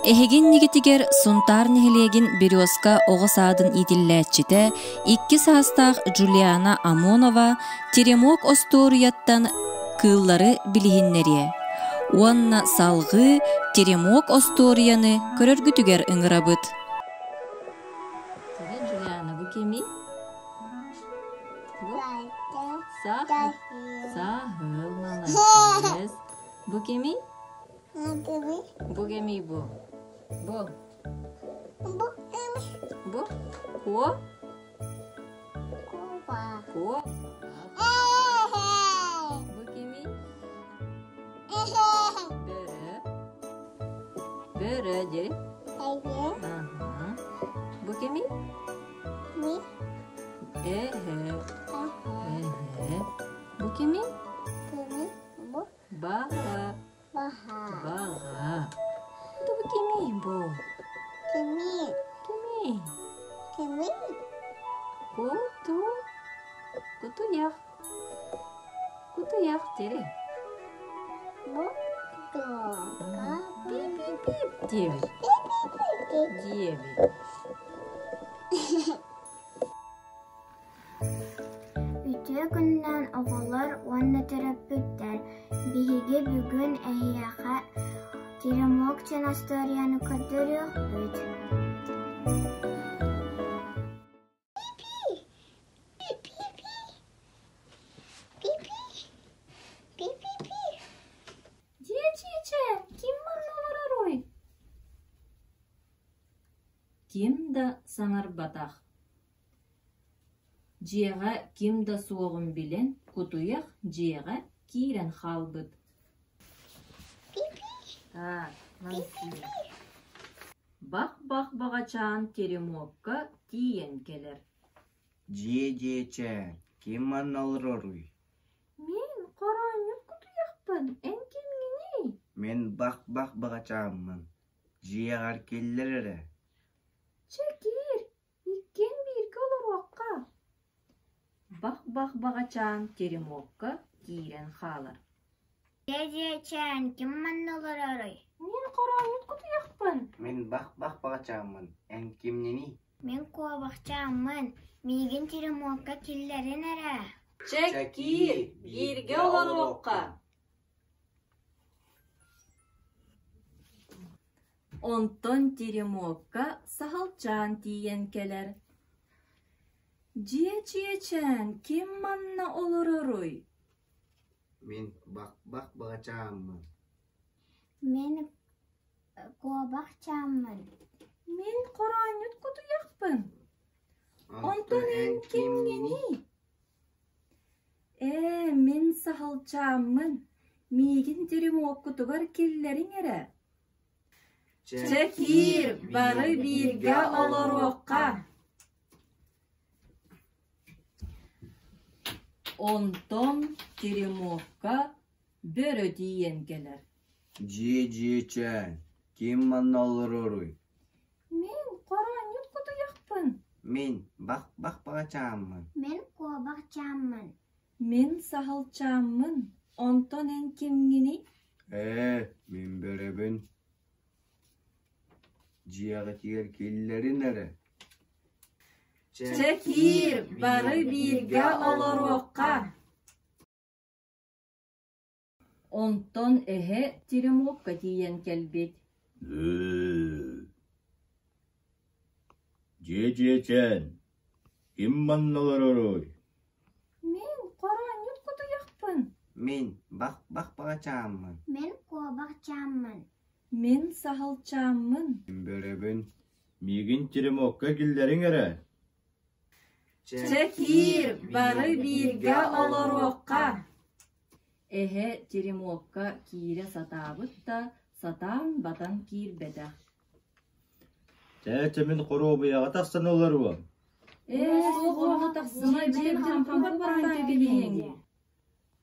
Эһигин нигитигэр Сунтаар нэһилиэгин Березка оҕо саадын иитиллээччитэ, икки саастаах Джулиана Амонова Теремок остуоруйаттан кыыллары билиһиннэриэ уонна салҕыы Теремок остуоруйаны көрөргүтүгэр ыҥырабыт. Джулиана, бу кимий? Саһыл. Саһыл, молодец. Бу кимий? Бу кимий бу? Бу. Бу? Куо? Куо? Бу кимий? Бөрө. Бөрө дири. Ага. Бу кимий? Эһэ. Эһэ. Бу кимий? Баҕа. Баҕа. Бу кимий бу? Кимий? Куту. Кутуйах. Кутуйах дири. Пип-пип-пип диэбит. Диэбит. Үтүө күнүнэн оҕолор уонна төрөппүттэр! Биһиги бүгүн эһиэхэ Теремок диэн остуоруйаны көрдөрүөхпүт. Дьиэ-чиэчэ, ким манна олороруй? Ким да саҥарбатах. Дьиэҕэ ким да суоҕун билэн, кутуйах дьиэҕэ киирэн хаалбыт. Бах-бах баҕачаан теремокка тиийэн кэлэр. Дьиэ-дьиэчэ, ким манна олороруй? Мин хороонньут кутуйахпын, эн кимҥиний? Мин бах-бах баҕачааммын, дьиэҕэр киллэр эрэ. Чэ киир, иккиэн бииргэ олоруохха. Бах-бах баҕачаан теремокка киирэн хаалар. Дьиэ-дьиэчээн, ким манна олороруй? Мин хороонньут кутуйахпын. Мин бах-бах баҕачааммын, эн кимниний? Мин куобахчааммын, миигин теремокка киллэрин эрэ. Чэ киир, бииргэ олоруохха. Онтон теремокка саһылчаан тиийэн кэлэр. Дьиэ-чиэчээн, ким манна олороруй? Мин бах-бах баҕачааммын. Мин куобахчааммын. Мин хороонньут кутуйахпын. Онтон эн кимҥиний? Ээ, мин саһылчааммын, миигин теремоккутугар киллэриҥ эрэ. Чэ киир, бары бииргэ олоруохха. Онтон теремокка бөрө тиийэн кэлэр. Дьиэ-дьиэчээн, ким манна олороруй? Мин хороонньут кутуйахпын. Мин бах-бах баҕачааммын. Мин куобахчааммын. Мин саһылчааммын, онтон эн кимҥиний? Ээ, мин бөрөбүн. Дьиэҕитигэр киллэрин эрэ. Чэ киир, бары бииргэ олоруохха. Онтон эһэ теремокка тиийэн кэлбит. Дьиэ-дьиэчээн, ким манна олороруй? Мин хороонньут кутуйахпын. Мин бах-бах баҕачааммын. Мин куобахчааммын. Мин саһылчааммын. Мин бөрөбүн. Миигин теремокка киллэриҥ эрэ. Чэ киир, бары бииргэ олоруохха. Эһэ теремокка киирэ сатаабыт да, сатаан батан киирбэтэх. Чэ, чэ мин хоруобуйаҕа тахсан олоруом. Ээ, суох онно тахсыма, дьиэм хампы баттаан кэбиһиэҥ.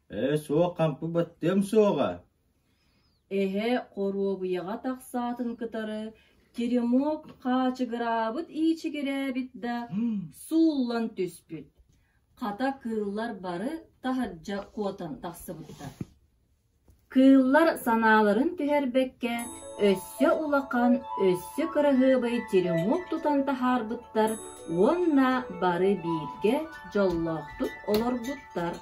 Ээ, суох хампы баттыам суоҕа. Эһэ хоруобуйаҕа тахсаатын кытары теремок хаачыгыраабыт иичигирээбит да, сууллан түспүт. Хата кыыллар бары таһырдьа куотан тахсыбыттар. Кыыллар санааларын түһэрбэккэ, өссө улахан, өссө кыраһыабай теремок тутан таһаарбыттар уонна бары бииргэ дьоллоохтук олорбуттар.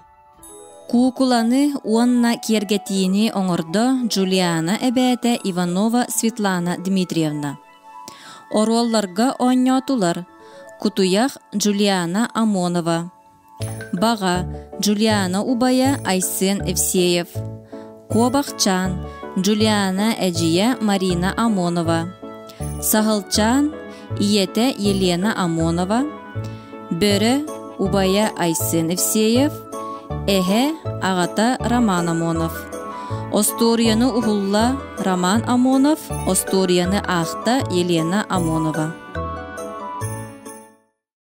Куукуланы уонна киэргэтиини оҥордо Джулиана эбээтэ Иванова Светлана Дмитриевна. Оруолларга оонньоотулар Кутуйах Джулиана Амонова, Баҕа Джулиана убайа Айсен Евсеев, Куобахчаан Джулиана эдьиийэ Марина Амонова, Саһылчаан ийэтэ Елена Амонова, Бөрө убайа Айсен Евсеев, эһэ аҕата Роман Амонов. Остуоруйаны уһулла Роман Амонов, остуоруйаны аахта Елена Амонова.